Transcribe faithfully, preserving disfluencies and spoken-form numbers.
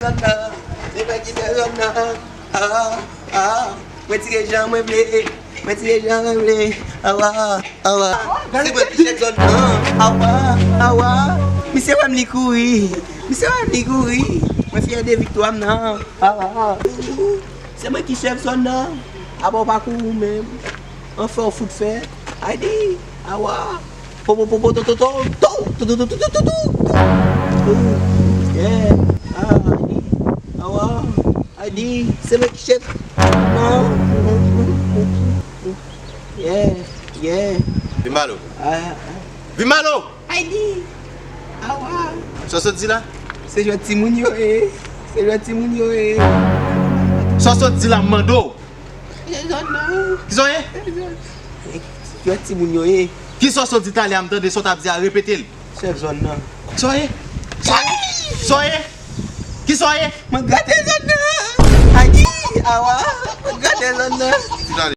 Zòn nan, se mwen ki chèf zòn nan. Ah, ah, mwen tire jan mwen vle. Mwen tire jan mwen vle. Awa, awa. Se mwen ki chèf zòn nan. Awa, awa. Misye wè m li kouri. Misye wè m li kouri. Mwen fyè de viktwa m nan. Awa. Se mwen ki chèf zòn nan. Apa w pa kouri ou menm? Anfen w fout fè. Aydi, awa. Po, po, po, po, to, to, to, to, to, to, to, to, to, to, to. Yeah. Ah, Aydi. Awa. Aydi, se mwen ki chèf. Non. Yeah, yeah. Vin ba lo. Ah, ah. Vin ba lo. Aydi. Awa. Sa w sot di la? Se jwèt timoun yo ye. Se jwèt timoun yo ye. Sa w sot di la, m mande w? Se zòn nan. Kisa w ye? Se jwèt timoun yo ye. Kisa w sot di talè a, m tande sa w t ap di a, repete l. Chèf zòn nan. Kisa w ye? Kisa w ye? Kisa w ye? Kisa w ye? Mwen grate zòn nan. Aydi, awa. Mwen grate zòn nan.